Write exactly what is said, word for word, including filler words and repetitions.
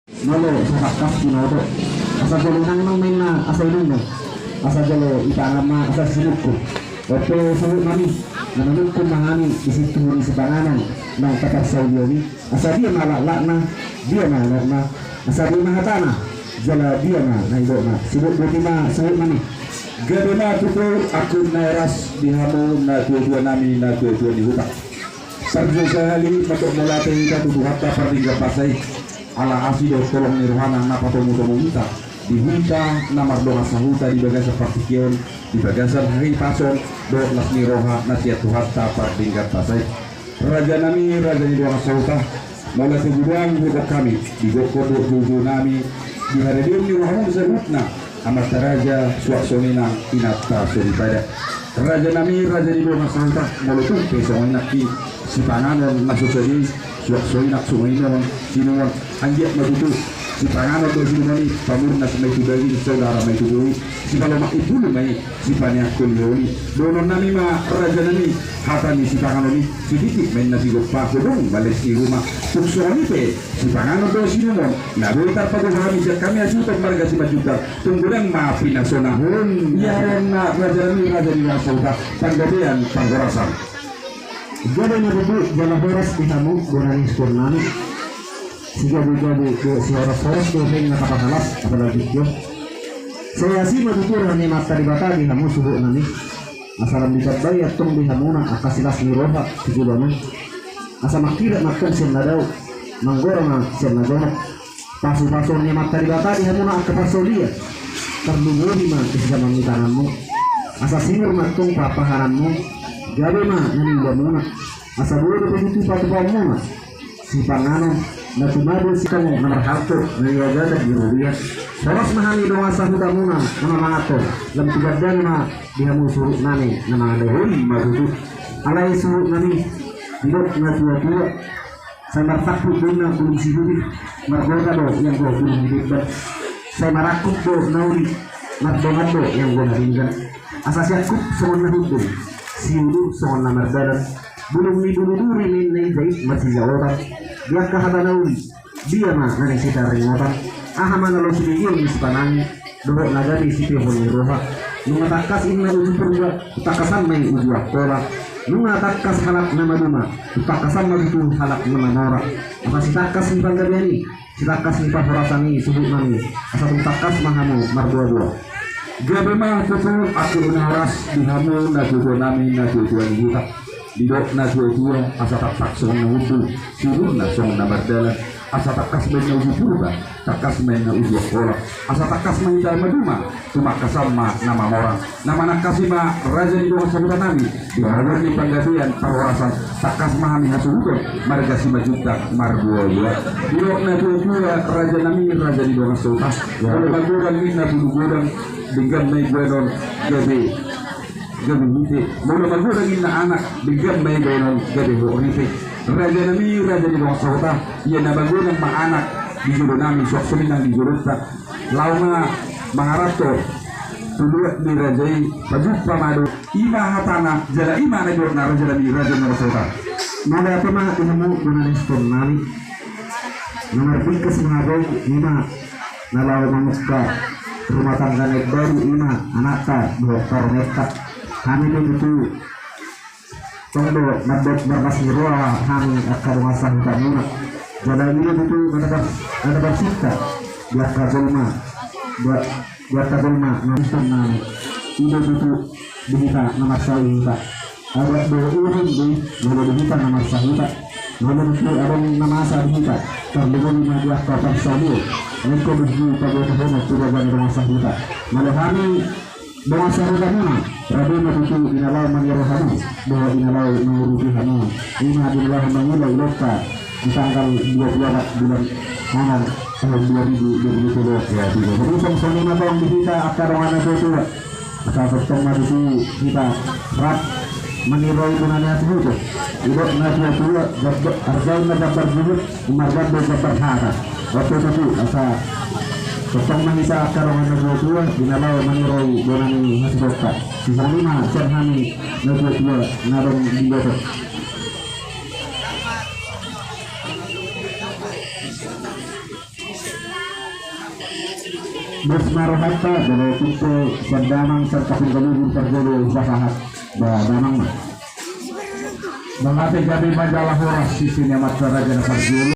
Molo so tangkas binoto, asa jolo inangnang ma inna asa inumnang, asa jolo ipangan ma asa sinungkun. On pe suhut nami, na manungkun ma hami di sintuhu ni sipanganon naung taparsaulihon i. Asa dia ma laklakna, dia ma anokna, asa dia ma hatana, jala dia ma na nidokna. Sibuk boti ma suhut nami. Gabe ma tutu angkup na horas di hamu na tuatua nami, na tuatua ni huta. Parjolo sahali mandok mauliate hita tu Tuhanta pardenggan basa i. Ala asi dohot holong ni rohana na patomutomu hita di hita na mardongan sahuta di bagasan partingkian, di bagasan hahipason dohot las ni roha na sian Tuhanta pardenggan basa i. Raja nami, raja ni dongan sahuta, mauliate godang hudokkon hami di gokhon dohot joujounami di haradeon ni rohamu saluhutna, amanta raja suang songon inang, inanta soripada. Raja nami, raja ni dongan sahuta, molo tung pe songon i nangkin sipanganon na so sadia i, suang songon i nang songon i on sinumon. Anggiat ma tutu sipanganon dohot sinumon i pamurnas ma i tu daging, saudara ma i tu bohi, sipalomak imbulu ma i, sipaneang holiholi. Dohononnami ma raja nami, hata ni sipanganon i, sititi ma inna sigompa, godang ma les ni ruma. Tung songon i pe sipanganon dohot sinumon na boi tarpatupa hami sian hami hasuhuton marga Simanjuntak, tung godang ma pinasonahon. Ia on na raja nami, raja ni dongan sahuta, panggabean parhorasan. Gabe ma tutu jala horas di hamu bona ni suhutnami. Sigabe-gabe dohot sihoras-horas do heng na tapahalas apalagi tio. Sai asi ma tutu roha ni Amanta Debata di hamu suhutnami. Asa lam ditambai antong di hamuna angka silas ni roha tu joloan on. Asa mangkirap ma antong sian na dao, manggora ma sian na jonok. Pasu-pasuon ni Amanta Debata di hamuna angka parsaulian. Tarlumobi ma di sijaman ni tanganmu. Asa sinur ma antong pahanpahananmu. Gabe ma na niulamuna. Asa boi dope tutu patupaonmuna sipanganon na tumabo, sipanganon na marhalto na niagadan di robean. Horas ma hami dongan sahutamuna na mamangathon, lam tigandang ma di hamu suhutnami na mangalehon ma tutu. Alai suhutnami, didok na tuatua, sai martampuk do inna bulung sihubi, margota do ianggo bulung ni bebban. Sai marangkup do na uli, mardongan do ianggo na denggan. Asa siangkup songon na hundul, siulu songon na mardalan. Bulung ni bulu duri ma inna i jait marsijaotan. Di angka hata na uli, dia ma na naeng sitaringotan? Aha ma na laho silehonon ni sipanangi dohot na gabe sitehon ni roha? Nunga tangkas inna uju Purba, tangkasan ma i uju Angkola. Nunga tangkas halak na maduma, tangkasan ma tutu halak na mamora. Asa sitangkas ni panggabean i, sitangkas ni parhorasan i suhutnami, asa tung tangkas ma hamu marboaboa. Gabe ma tutu angkup na horas di hamu na tuatua nami, na tuatua ni huta. Didok na tuatua, asa tampak songon na hundul, siuluna songon na mardalan. Asa tangkas ma inna uju Purba, tangkas ma inna uju Angkola. Asa tangkas ma hita maduma, tumangkasan ma na mamora. Na manangkasi ma raja ni dongan sahutanami di haradeon ni panggabean parhorasan, tangkas ma hami hasuhuton marga Simanjuntak marboaboa. Didok na tuatua, raja nami, raja ni dongan sahuta, molo magodang inna bulu godang, denggan ma i baenon gabe, gabe hite. Molo magodang inna anak, denggan ma i baenon gabe hot ripe. Raja nami, raja ni dongan sahuta, ia na magodang ma anak di jolonami, suang songon i nang di jolonta. Laho ma mangaranto tu luat ni raja i, pajumpa ma dohot i, ma hatana jala i ma na nidokna, raja nami, raja ni dongan sahuta. Mauliate ma di hamu bona ni suhutnami. Na marbingkas mangabong i ma na laho mamungka rumah tangga na imbaru, i ma anakta dohot parumaenta. Hami do tutu tong do mandok marlas ni roha hami angka dongan sahutamuna. Jala i do tutu na dabar, na dabar sinta di angka jolma, di, di angka jolma na, i do tutu di hita na marsahuta. Adat dohot uhum do i molo di hita na marsahuta. Molo tutu adong na masa di hita, tarlumobi ma di angka parsaulian, nangkin do di pabotohon tu raja ni dongan sahuta. Molo hami dongan sahutamuna, raja ma tutu di na laho mangido hamu dohot di na laho mangurupi hamu. I ma di na laho mangula ulaonta di tanggal dua puluh empat bulan onom tahun dua ribu dua puluh tiga. Jadi songon i ma tong di hita angka dongan na tuatua. Asa tongtong ma tutu hita rap maniroi bona ni hasuhuton. Didok na tuatua, arjaon ma jambar juhut, ummarga do jambar hata. On pe tutu, asa tongtong ma hita angka dongan na tuatua di na laho maniroi bona ni hasuhutonta. Songon i ma sian hami na tuatua na adong di Lombok. Bos ma rohanta, jala tutu sian damang sian kaping galubur parjolo pasahat. Ba damang ma. Mauliate, gabe ma jala horas di sini amat raja na parjolo.